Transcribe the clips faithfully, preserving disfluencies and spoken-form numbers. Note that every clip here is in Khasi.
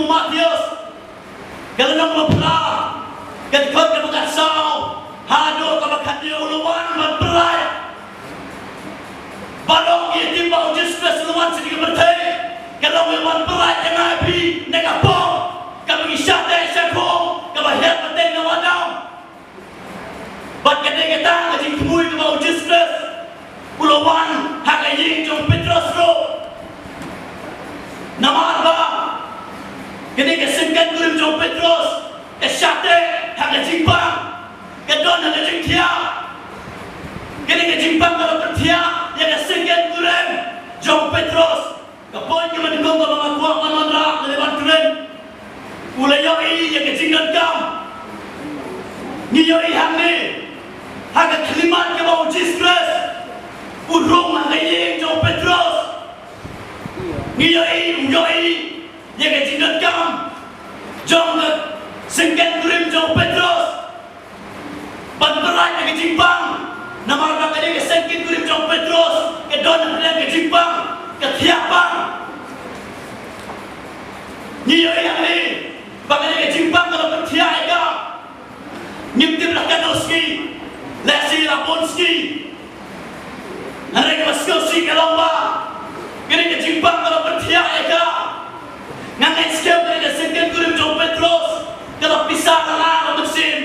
Mathaios, ka lynnong ba phra, ka dkhot kaba khatsaw haduh kaba khathynñiew, u la wan ban pyllait. Baroh ngi tip ba u Jisu Khrist u la wan sha kane ka pyrthei, ka long ban pyllait ïa nga ïa phi na ka por kaba ngi shah teh shah khum, kaba hiar pateng na wah dam. Bad ka dei kata ka jingthmu kaba u Jisu Khrist u la wan ha ka ïing jong u Petros ruh. Namar ba kane ka syngkien kurim jong u Petros ka shah teh ha ka jingpang, ka don ha ka jingthiah. Kane ka jingpang ka la pynthiah ïa ka syngkien kurim jong u Petros. Ka point kaba nyngkong kaba nga kwah ban wanrah lane ban kren, u la ïohi ïa ka jingdonkam. Ngi ïohi hangne ha ka khyllipmat kaba u Jisu Khrist u rung ha ka ïing jong u Petros. Ngi ïohi, u ïohi ïa ka jingdonkam jong ka syngkien kurim jong u Petros ban pyllait ïa ka jingpang. Namar ba kane ka syngkien kurim jong u Petros ka don hapdeng ka jingpang, ka thiah pang. Ngi ïohi hangne ba kane ka jingpang ka la pynthiah ïa ka. Ngim tip la katno sngi, lehse la bun sngi. Hynrei kaba sngewsih ka long ba kane ka jingpang ka la pynthiah ïa ka. Nga ngeit skhem kane ka syngkien kurim jong u Petros ka la pisa la la ka mynsiem,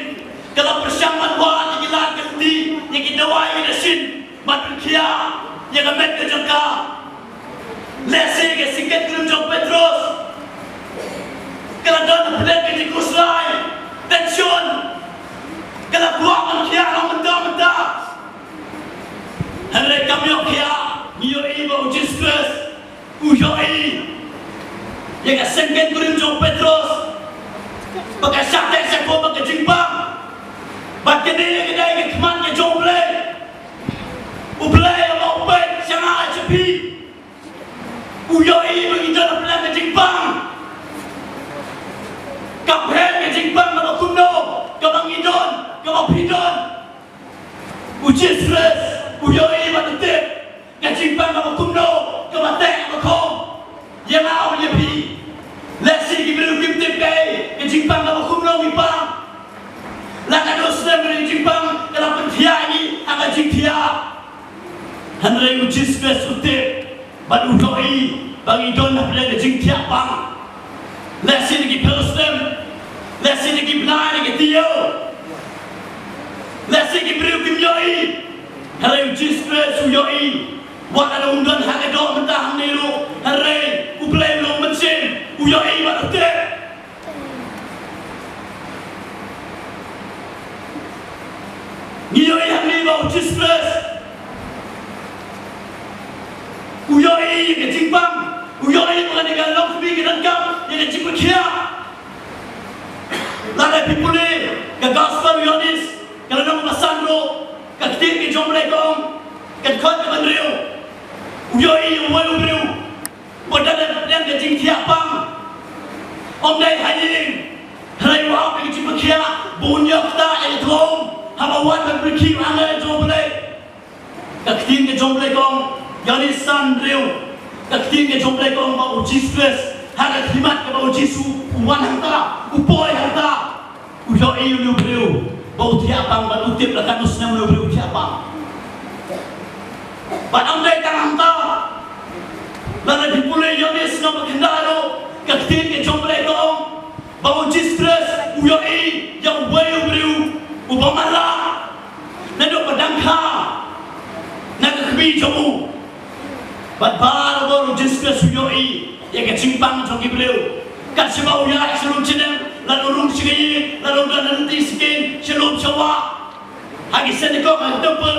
ka la pyrshang ban wad ïa ki lad ki lynti, ïa ki dawai ki dashin ban pynkhiah ïa ka met ka jong ka. Lehse ka syngkien kurim jong u Petros ka la don hapdeng ka jingkhuslai, tension, ka la kwah ban khiah long mynta mynta. Hynrei kam ïoh khiah. Ngi ïohi ba u Jisu Khrist u ïohi ïa ka syngkien kurim jong u Petros ba ka shah teh shah khum ha ka jingpang. Bad kane ka dei ka khmat ka jong U Blei. U Blei uba u peit sha nga sha phi. U ïohi ba ngi don hapdeng ka jingpang. Ka pher ka jingpang kaba kumno kaba ngi don, kaba phi don. U Jisu Khrist u ïohi bad u tip ka jingpang kaba kumno, kaba teh kaba khum ïa nga bad ïa phi. Lehse ki briew kim tip kaei ka jingpang kaba kumno ngi pang. La ka dei snem ka jingpang ka la pynthiah ïa ngi ha ka jingthiah. Hynrei u Jisu Khrist u tip bad u ïohi ba ngi don hapdeng ka jingthiah pang. Lehse da ki phew snem, lehse da ki bnai, da ki taïew, lehse ki briew kim ïohi. Hynrei u Jisu Khrist u ïohi. Wat la um don ha ka doh mynta hangne ruh, hynrei U Blei u long mynsiem, u ïohi bad u tip. Ngi ïohi hangne ba u Jisu Khrist u ïohi ïa ka jingpang, u ïohi ba kane ka longkmie ka donkam ïa ka jingpynkhiah. Lada phi pule ka Gospel u Ïoannis, ka lynnong ba sanphew, ka ktien ka jong U Blei ka ong, ka dkhot kaba hynriew, u ïohi uwei u briew ba don hapdeng ka jingthiah pang. Ym dei ha ïing, hynrei u ap ïa ka jingpynkhiah ba un ïoh ktah ïa ka thong haba wan ban pyrkhing angel jong U Blei. Ka ktien ka jong U Blei ka ong, Ïoannis san hynriew, ka ktien ka jong U Blei ka ong ba u Jisu Khrist ha ka khmat kaba u Jisu u wan hangta, u poi hangta. U ïohi une u briew ba u thiah pang bad u tip la katno snem une u briew u thiah pang. Bad ym dei tang hangta, lada phi pule Ïoannis lynnong ba khyndai ruh, ka ktien ka jong U Blei ka ong ba u Jisu Khrist u ïohi ïa uwei u briew uba matlah naduh ba dang kha na ka kmie jong u. Bad barabor u Jisu Khrist u ïohi ïa ka jingpang jong ki briew. Kat shaba u ïaid sha lum sha neng, lada u rung sha ka ïing, lada u don ha lynti sha ïing, sha lum sha wah, ha ki synagog, ha ki templ,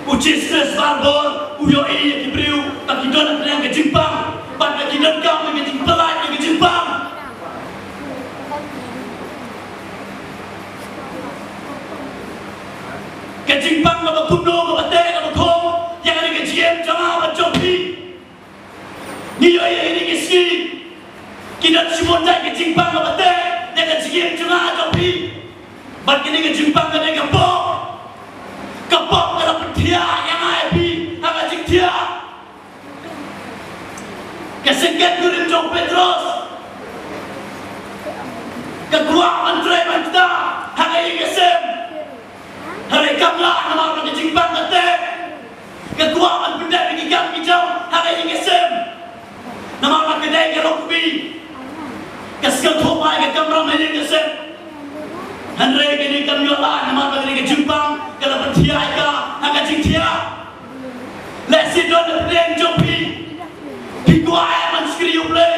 u Jisu Khrist barabor u ïohi ïa ki briew ba ki don hapdeng ka jingpang bad ba ki donkam ïa ka jingpyllait ïa ka jingpang. Ka jingpang kaba kumno, kaba teh, kaba khum ïa kane ka jingim jong nga bad jong phi. Ngi ïohi ïa kine ki sngi ki don shibun jait ka jingpang kaba teh ïa ka jingim jong nga jong phi. Bad kane ka jingpang ka dei ka pop, ka pop ka la pynthiah ïa nga ïa phi ha ka jingthiah. Ka syngkien kurim jong u Petros Ka sngewthuh ba ka kamram ha ïing ka sem. Hynrei kane kam ïoh lad namar ba kane ka jingpang ka la pynthiah ïa ka ha ka jingthiah. Lehse don na pdeng jong phi. Phi kwah ban shakri ïa U Blei.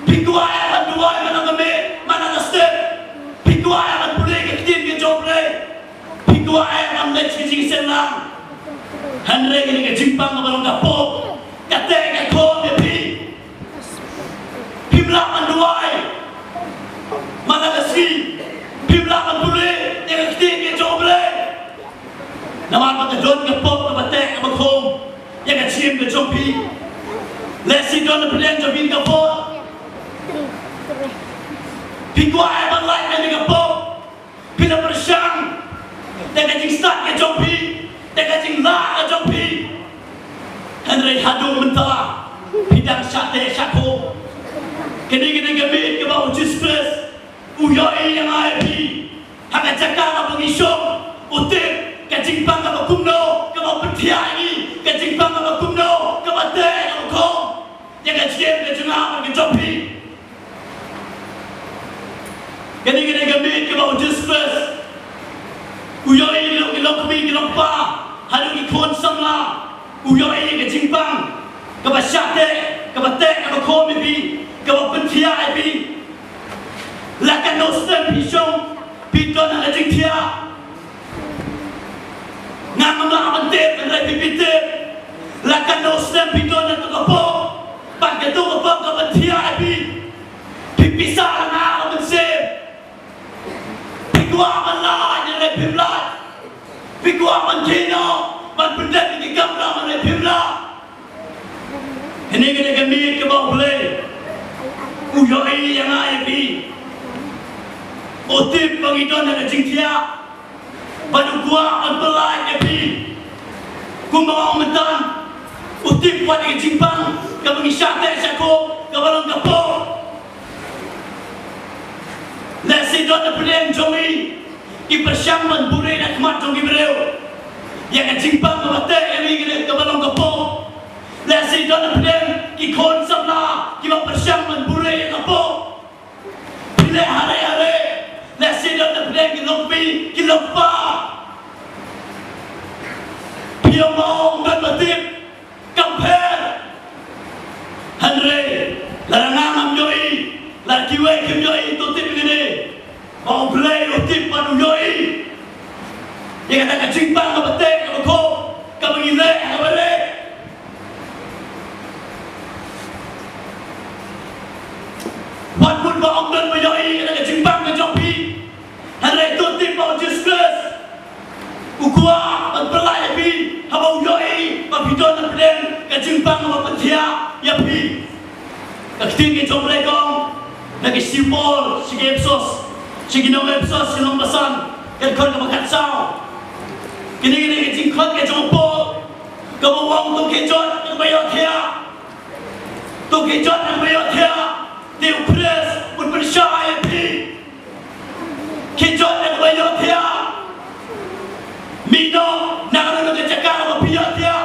Phi kwah ban duwai man la ka miet, man la ka step. Phi kwah ban pule ka ktien ka jong U Blei. Phi kwah ban leit sha ka jingseng lang. Hynrei kane ka jingpang kaba long ka pop ka teh ka khum ïa phi. Phim lah ban duwai man la ka sngi. Phim lah ban pule ïa ka ktien ka jong U Blei. Namar ba ka don ka pop kaba teh kaba khum ïa ka jingim ka jong phi. Lehse don na pdeng jong phi ka pop. Phi kwah ban lait na ka pop. Phi la pyrshang da ka jingstad ka jong phi, da ka jinglah ka jong phi. Hynrei haduh mynta phi dang shah teh shah khum. Kane ka dei ka miet kaba U Jisu Khrist u ïohi ïa nga ïa phi. Ha ka jaka kaba ngi shong, u tip ka jingpang kaba kumno kaba pynthiah ïa ngi, ka jingpang kaba kumno kaba teh kaba khum ïa ka jingim ka jong nga bad ka jong phi. Kane ka dei ka miet kaba U Jisu Khrist u ïohi ïa ki longkmie ki longkpa haduh ki khun samla. U ïohi ïa ka jingpang kaba shah teh, kaba teh kaba khum ïa phi, kaba pynthiah ïa phi. La katno snem phi shong phi don ha ka jingthiah. Nga ngam lah ban tip, hynrei phi phi tip. La katno snem phi don ha kato ka pop, bad kato ka pop ka pynthiah ïa phi. Phi pisa la nga la mynsiem. Phi kwah ban lait, hynrei phim lait. Phi kwah ban khie noh, ban pyndep ïa ki kamram, hynrei phim lah. Kane ka dei ka miet kaba U Blei u ïohi ïa nga ïa phi. U tip ba ngi don ha ka jingthiah. Bad u kwah ban pyllait ïa phi. Kumba nga ong mynta, u tip wat ïa ka jingpang kaba ngi shah teh shah khum, kaba long ka pop. Lehse don na pdeng jong ngi ki pyrshang ban buhrieh na khmat jong ki briew ïa ka jingpang kaba teh ïa ngi, kaba long ka pop. Lehse don na pdeng ki khun samla kiba pyrshang ban buhrieh ïa ka pop. Phi leh hare hare. Lehse don na pdeng ki longkmie ki longkpa. Phi ong ba ong don ba tip. Kam pher. Hynrei lada nga ngam ïohi, lada kiwei kim ïohi, to tip ïa kane, ba U Blei u tip bad u ïohi ïa kata ka jingpang kaba teh kaba khum kaba ngi leh ha kaba rieh. Wat mut ba ong don ba ïohi ïa kata ka jingpang ka jong phi. Hynrei to tip ba U Jisu Khrist u kwah ban pyllait ïa phi haba u ïohi ba phi don na pdeng ka jingpang kaba pynthiah ïa phi. Ka ktien ka jong U Blei ka ong na ka shithi u Paul sha ki Ephesos, sha ki nong Ephesos, sha ki nong Ephesos, ka dkhot kaba khatsaw. Kane ka dei ka jingkhot ka jong u Paul kaba u ong to khie jot na kaba ïohthiah. To khie jot na kaba ïohthiah. Te U Khrist un pynshai ïa phi. Khie jot na kaba ïohthiah. Mih noh na kano kano ka jaka kaba phi ïohthiah,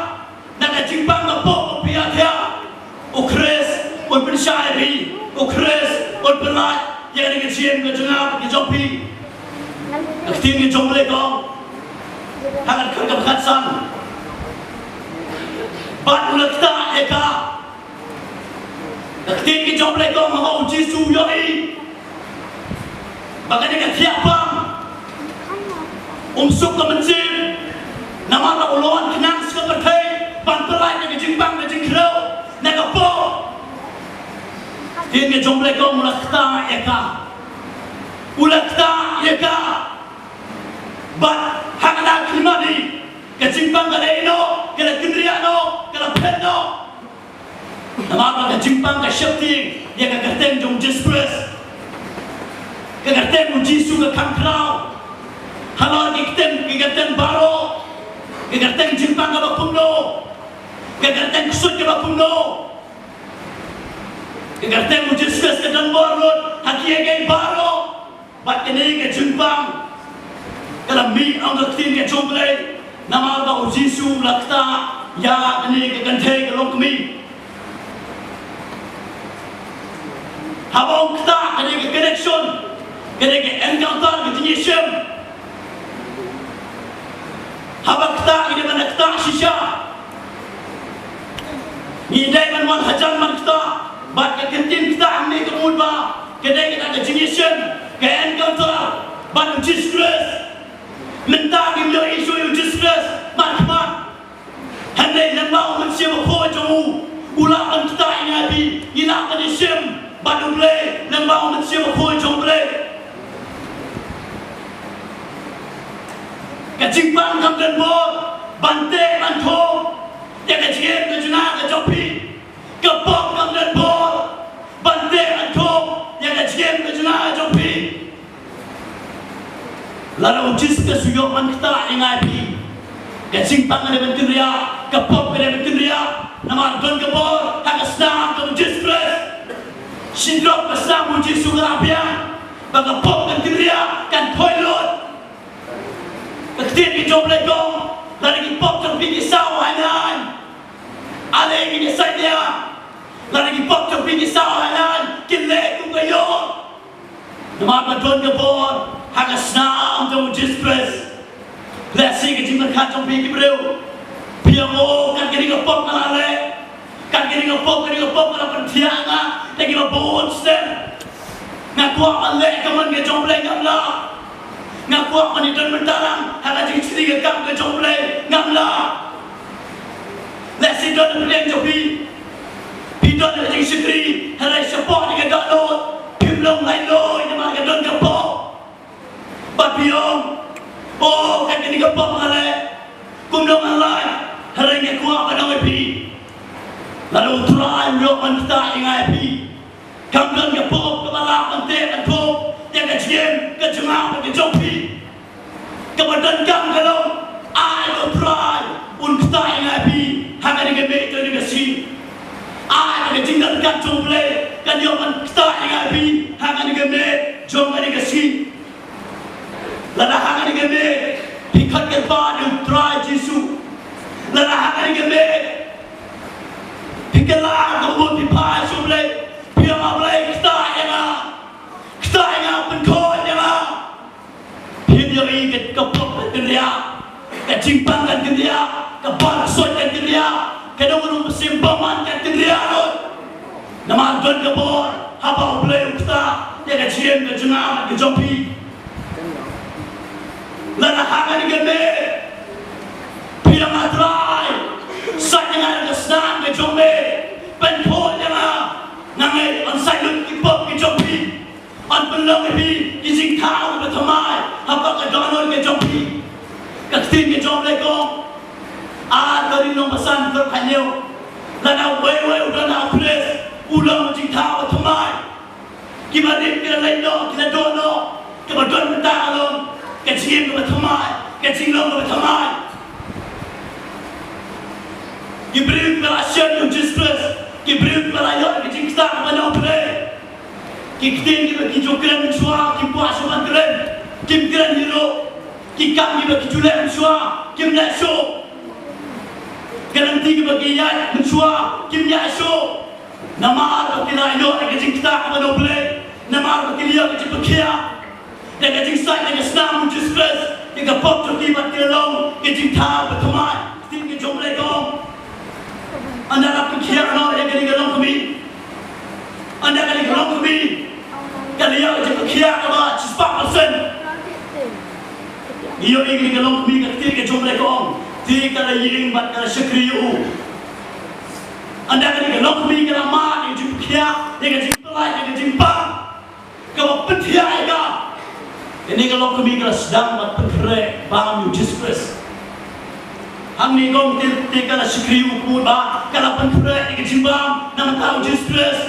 na ka jingpang ka pop kaba phi ïohthiah. U Khrist un pynshai ïa phi. U Khrist un pyllait ïa kane ka jingim ka jong nga bad ka jong phi. Ka ktien ka jong U Blei ka ong ha ka dkhot kaba khatsan, bad u la ktah ïa ka. Ka ktien ka jong U Blei ka ong haba U Jisu u ïohi ba kane ka thiah pang um suk ka mynsiem, namar ba u la wan khnang sha ka pyrthei ban pyllait na ka jingpang ka jingkhrew na ka pop. Ktien ka jong U Blei ka ong u la ktah ïa ka. U la ktah ïa ka. Bad ha kata ka khyllipmat hi ka jingpang ka la ïeh noh, ka la kynriah noh, ka la phet noh. Namar ba ka jingpang ka sheptieng ïa ka kyrteng jong U Jisu Khrist. Ka kyrteng U Jisu ka kham khraw halor ki kyrteng, ki kyrteng baroh. Ka kyrteng jingpang kaba kumno, ka kyrteng ksuid kaba kumno. Ka kyrteng U Jisu Khrist ka don bor lut ha kiei kiei baroh. Bad kane ka jingpang ka la mih, ong ka ktien ka jong U Blei, namar ba U Jisu u la ktah ïa kane ka kynthei ka longkmie. Haba ong ktah, ka dei ka connection, ka dei ka encounter, ka jingïashem. Haba ktah, ka dei ban ktah shisha. Ngi dei ban wan hajan ban ktah, bad ka kyntien ktah hangne ka mut ba ka dei kata ka jingïashem, ka encounter bad U Jisu Khrist. Mynta ngim ïohi shuh ïa U Jisu Khrist markhmat. Hynrei lyngba U Mynsiem Bakhuid jong u, u lah ban ktah ïa ngi, ngi lah ban ïashem bad U Blei lyngba U Mynsiem Bakhuid jong U Blei. Ka jingpang kam don bor ban teh ban thup ïa ka jingim ka jingngeit ka jong phi. Ka pop kam don bor ban teh ban thup ïa ka jingim ka jingngeit ka jong phi. Lada U Jisu Khrist u ïoh ban ktah ïa ngi, ka jingpang ka dei ban kynriah, ka pop ka dei ban kynriah. Namar don ka bor ha ka snam jong U Jisu Khrist. Shi drop ka snam U Jisu ka la biang, ba ka pop kan kynriah, kan khoi lut. Ka ktien ka jong U Blei ka ong, lada ki pop jong phi ki saw ha ïing, ale ngin ïasaid ïa. Lada ki pop jong phi ki saw ha ïing, kin leh kum ka ïoh. Namar ba don ka bor ha ka snam jong U Jisu Khrist. Lehse ka jingpyrkhat jong phi ki briew, phi ong, oh, kat kane ka pop nga la leh, kat kane ka pop, kane ka pop ka la pynthiah ïa nga da kiba bun step. Nga kwah ban leh ka mon ka jong U Blei, ngam lah. Nga kwah ban ïadon bynta lang ha ka jingshakri ka kam ka jong U Blei, ngam lah. Lehse don ha pdeng jong phi, phi don ha ka jingshakri, hynrei shapoh jong ka dohnud phim long laitluid namar ka don ka pop. Bad phi ong, oh, kat kane ka pop nga leh, kumno ngan lait, hynrei nga kwah ban ong ïa phi, lada U Trai u ïoh ban ktah ïa ngi, kam don ka pop kaba lah ban teh ban thup ïa ka jingim ka jingngeit ka jong phi. Kaba donkam ka long, ai ba U Trai un ktah ïa ngi ha kane ka miet jong kane ka sngi. Ai ba ka jingdonkam jong U Blei kan ïoh ban ktah ïa ngi ha kane ka miet jong kane ka sngi. Lada ha kane ka miet phi khot kyrpad ïa U Trai Jisu, lada ha kane ka miet phi kylla ka mut phi phai sha U Blei, phi ong, A Blei, ktah ïa nga, ktah ïa nga, pynkhuid ïa nga. Phin ïohi ka, ka pop kan kynriah, ka jingpang kan kynriah, ka bor ka soit kan kynriah, ka dong ka dong mynsiem bymman kan kynriah lut. Namar don ka bor haba U Blei u ktah ïa ka jingim ka jingngeit ka jong phi. Lada ha kane ka miet phi ong, A Trai, sait ïa nga da ka snam ka jong me, pynkhuid ïa nga, nga ngeit yn sait lut ki pop ki jong phi. Yn pynlong ïa phi ki jingthaw kiba thymmai hapoh ka dohnud ka jong phi. Ka ktien ka jong U Blei ka ong, ar Korinth lynnong ba san dkhot khathynñiew, lada uwei uwei u don ha U Khrist, u long ka jingthaw ba thymmai. Kiba rit ki la leit noh, ki la duh noh, kaba don mynta ka long ka jingim kaba thymmai, ka jinglong kaba thymmai. Ki briew kiba la shon ïa U Jisu Khrist, ki briew kiba la ïoh ka jingktah kaba na U Blei. Ki ktien kiba ki ju kren mynshuwa kim kwah shuh ban kren, kim kren hi ruh. Ki kam kiba ki ju leh mynshuwa kim leh shuh. Ki lynti kiba ki ïaid mynshuwa kim ïaid shuh. Namar ba ki la ïoh ïa ka jingktah kaba na U Blei, namar ba ki la ïoh ka jingpynkhiah da ka jingsait da ka snam U Jisu Khrist, ïa ka pop jong ki bad ki la long ka jingthaw ba thymmai. Ktien ka jong U Blei ka ong, ynda la pynkhiah noh ïa kane ka longkmie, ynda kane ka longkmie ka la ïoh ka jingpynkhiah kaba shispah percent. Ngi ïohi kane ka longkmie, ka ktien ka jong U Blei ka ong, te ka la ïeng bad ka la shakri ïa u. Ynda kane ka longkmie ka la mad ïa ka jingpynkhiah, ïa ka jingpyllait, ïa ka jingpang kaba pynthiah ïa ka, kane ka longkmie ka la sdang bad pynkhreh bam ïa U Jisu Khrist. Hangne ka ong te, te ka la shakri ïa u, ka mut ba ka la pynkhreh ïa ka jingbam na ka bynta U Jisu Khrist.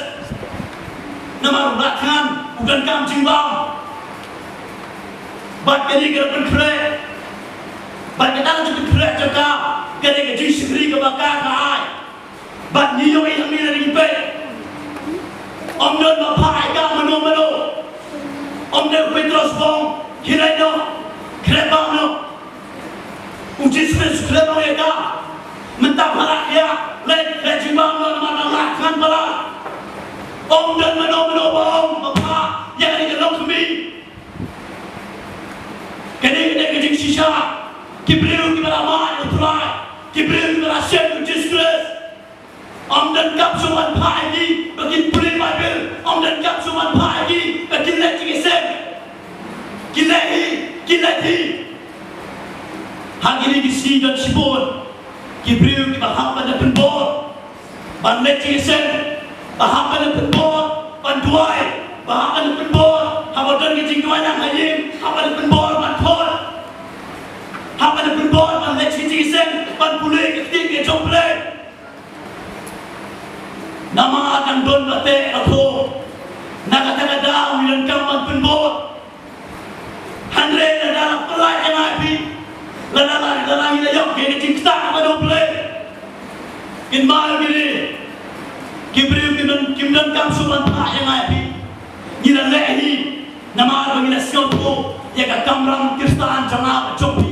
Namar u la thngan u donkam jingbam. Bad kane ka la pynkhreh, bad kata ka jingpynkhreh jong ka, kane ka jingshakri kaba ka, ka ai. Bad ngi ïohi hangne, lada ngi peit, ym don ba phah ïa ka mano mano. Ym dei u Petros ba ong, khreh noh, khreh bam noh. U Jisu Khrist u khlem ong ïa ka, mynta pha la khiah, leit, leit jingbam noh namar la thngan palat. Ym don mano mano ba Ki briew kiba la mad ïa U Trai, ki briew kiba la shem ïa U Jisu Khrist, ym donkam shuh ban phah ïa ki ba kin pule Baibl, ym donkam shuh ban phah ïa ki ba kin leit jingïaseng. Ki leh hi, ki leh hi. Ha kine ki sngi don shibun ki briew kiba hap ban da pynbor ban leit jingïaseng, ba hap ban da pynbor ban duwai, ba hap ban da pynbor haba don ki jingduwai lang ha ïing, hap ban da pynbor ban khot, hap ban da pynbor ban leit jingïaseng, ban pule ka ktien ka jong U Blei. Namar dang don ba teh ka thong, na kata ka daw ngi donkam ban pynbor. Hynrei lada la pyllait ïa nga ïa phi, lada la, lada ngi la ïoh ïa ka jingktah kaba na U Blei, kynmaw kine ki briew kim don, kim donkam shuh ban phah ïa nga ïa phi. Ngi la leh hi namar ba ngi la sngewthuh ïa ka kamram Khristan jong nga bad jong phi.